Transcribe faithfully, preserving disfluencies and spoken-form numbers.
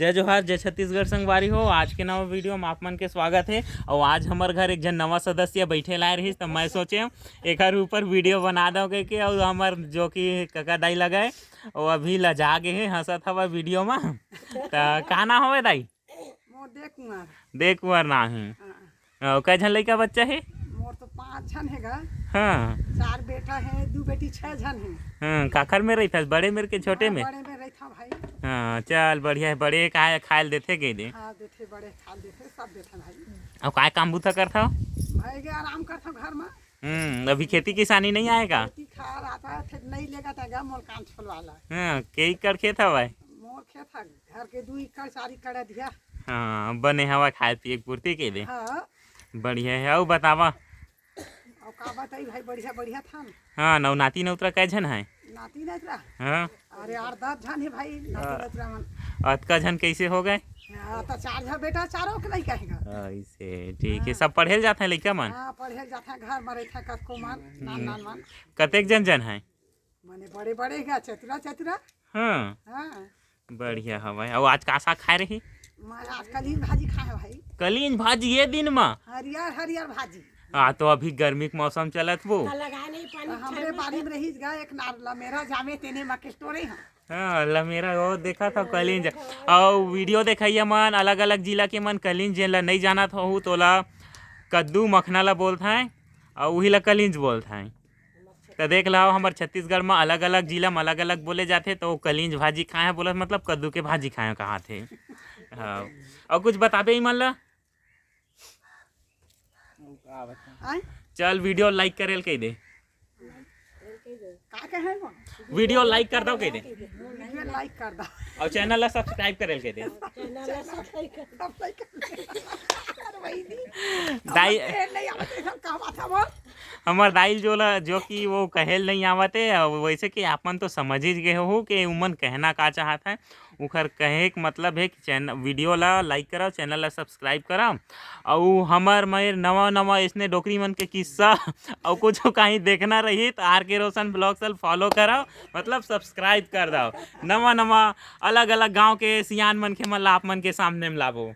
जय जोहार, जय छत्तीसगढ़ संगवारी हो। आज के नवा वीडियो में आप मन के स्वागत हे। अउ आज हमर घर एक झन नवा सदस्य बैठे लाए रहिस, त मैं सोचे एकर ऊपर वीडियो बना दो कहिके। अउ हमर जो कि कका दाई लगे, वो अभी लजा गे हे, हंसत हवा वीडियो में। त का नाम हवे दाई? मोर दे कुंवर। दे कुंवर नाम हे। हाँ। अउ कै झन लइका बच्चा हे? मोर तो पाँच झन हे गा। हाँ। चार बेटा हे, दू बेटी, छह झन हे। हाँ, काखर में रहिथस, बड़े मेर के छोटे हाँ, में? बड़े में रहिथा भाई। हाँ, चल बढ़िया हे, बड़े का खाए ल देथे के दे? हाँ, देथे, बड़े खाए ल देथे, सब देथे भाई। अउ काय काम बूता करथव? भाई के आराम करथव घर में। हम्म, अभी खेती किसानी नहीं आए का? खेती खार आता थे, नहीं लेगा था गा, मोर काम छोलवा ला। हाँ, के एकड़ खेत हवय? मोर खेत हे, घर के दू एकड़, चार एकड़ अधिया। हाँ, बने हवा खाए पिए के पूर्ति के दे। हाँ। बढ़िया हे, अउ बतावा। अउ का बताई भाई, बढ़िया, बढ़िया था ना। हाँ, नौ नाती नौतरा कै झन हे? नाती नौतरा? हाँ। अरे, आठ दस झन हे भाई, नाती हाँ। नौतरा मन। अतका झन कैसे हो गए? हाँ, तो चार झन बेटा, चारों के लइका हे गा। ऐसे, ठीक हे। हाँ। सब पढ़े ल जाथे लइका मन? हाँ, पढ़े ल जाथे, घर में रहिथे कतको मन, नान हम्म। नान मन। कतेक जन जन हे? मने बड़े बड़े हे गा, चतुरा चतुरा। हाँ। हाँ। बढ़िया हवय। अउ आज का साग खाए रही? मैं आज कलीन भाजी खाए भाई। कलीन भाजी ये दिन मा? हरियर हरियर भाजी। हाँ, तो अभी गर्मी के मौसम चलत वो। तो लगा नहीं पानी तो हमरे बारी में रही गा एक नार लमेरा जामे तेने मा के स्टोरी हाँ। हाँ, लमेरा वो देखा था कलीन जा। अउ वीडियो देखइया मन, अलग अलग जिला के मन कलीन जेन ला नहीं जानत होहू, तोला कद्दू मखना ला बोलथें, अउ उही ला कलींज बोलथें। त देख लव, हमर छत्तीसगढ़ म अलग-अलग जिला म अलग-अलग बोले जाथे, त वो कलींज भाजी खाए हे बोलत, मतलब कद्दू के भाजी खाए हे कहाथे। हाँ, अउ कुछ बताबे इमन ला? आय? चल, वीडियो लाइक करे ल कहि दे। का कहे वो? वीडियो लाइक कर दव कहि दे। वीडियो लाइक कर दव। अउ चैनल ला सब्सक्राइब करे ल कहि दे। चैनल ला सब्सक्राइब कर दव। अरे वही दी। दाई हमर कहे नहीं आवत, ऐसा का बात है बोल? हमर दाई ल जो ला, जो कि वो कहे ल नहीं आवत हे, अउ वैसे कि आप मन तो समझ ही गए हो कि उमन कहना का चाहत हे। उखर कहे के मतलब हे कि चैन-, वीडियो ला लाइक करव, चैनल ला सब्सक्राइब करव, अउ हमर मेर नवा नवा अइसने डोकरी मन के किस्सा अउ कुछ कहीं देखना रही त आर के रोशन ब्लॉग्स ल फॉलो करव, मतलब सब्सक्राइब कर दव। नवा नवा अलग अलग गांव के सियान मनखे मन ला आप मन के सामने में लाबो।